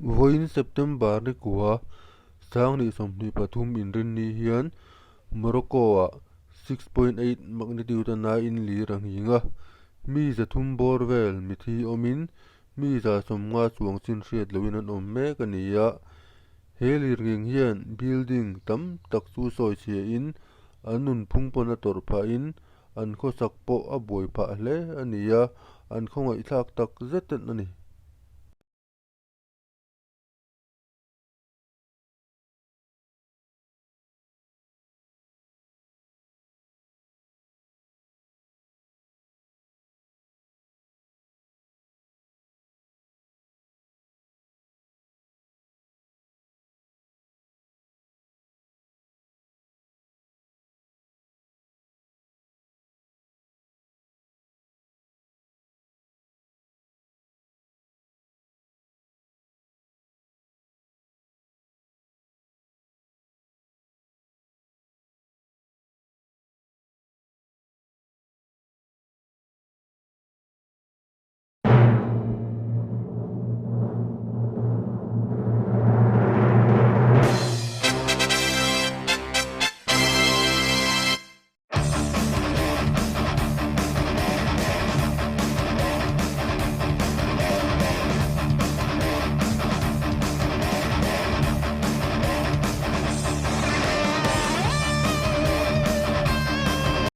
Vawiin September ni kua 2023 inrinni hian Morocco-ah 6.8 magnitude a naiin lir a nghing a, mi 300 bawr vel mithi awmin mi 150 chuang chin hriat lohin an awm mek a ni a. He lirnghing hian building tam tak chu sawi chhiahin an nunphung pawn a tawrh phahin an khawsak pawh a buai phah hle a ni a, an khawngaihthlak tak zet a ni.